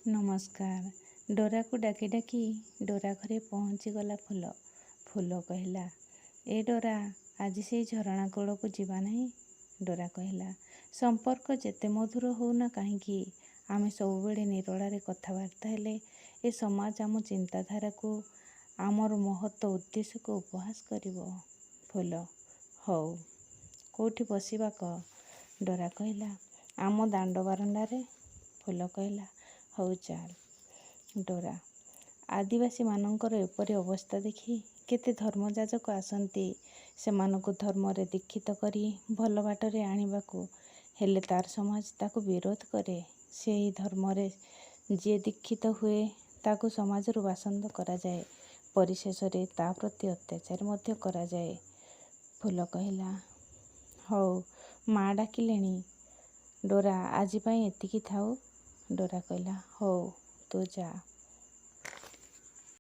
ନମସ୍କାର। ଡୋରାକୁ ଡାକି ଡାକି ଡୋରା ଘରେ ପହଞ୍ଚିଗଲା ଫୁଲ। ଫୁଲ କହିଲା, ଏ ଡୋରା, ଆଜି ସେଇ ଝରଣା କୂଳକୁ ଯିବା ନାହିଁ? ଡୋରା କହିଲା, ସମ୍ପର୍କ ଯେତେ ମଧୁର ହେଉନା କାହିଁକି, ଆମେ ସବୁବେଳେ ନିରୋଳାରେ କଥାବାର୍ତ୍ତା ହେଲେ ଏ ସମାଜ ଆମ ଚିନ୍ତାଧାରାକୁ, ଆମର ମହତ ଉଦ୍ଦେଶ୍ୟକୁ ଉପହାସ କରିବ। ଫୁଲ, ହଉ, କେଉଁଠି ବସିବା କହ? ଡୋରା କହିଲା, ଆମ ଦାଣ୍ଡ ବାରଣ୍ଡାରେ। ଫୁଲ କହିଲା, ହଉ ଚାଲ। ଡୋରା, ଆଦିବାସୀମାନଙ୍କର ଏପରି ଅବସ୍ଥା ଦେଖି କେତେ ଧର୍ମଯାଜକ ଆସନ୍ତି ସେମାନଙ୍କୁ ଧର୍ମରେ ଦୀକ୍ଷିତ କରି ଭଲ ବାଟରେ ଆଣିବାକୁ। ହେଲେ ତାର ସମାଜ ତାକୁ ବିରୋଧ କରେ। ସେହି ଧର୍ମରେ ଯିଏ ଦୀକ୍ଷିତ ହୁଏ ତାକୁ ସମାଜରୁ ବାସନ୍ଦ କରାଯାଏ। ପରିଶେଷରେ ତା ପ୍ରତି ଅତ୍ୟାଚାର ମଧ୍ୟ କରାଯାଏ। ଫୁଲ କହିଲା, ହଉ, ମା ଡାକିଲେଣି। ଡୋରା, ଆଜି ପାଇଁ ଏତିକି ଥାଉ। ଡୋରା କହିଲା, ହଉ, ତୁ ଯା।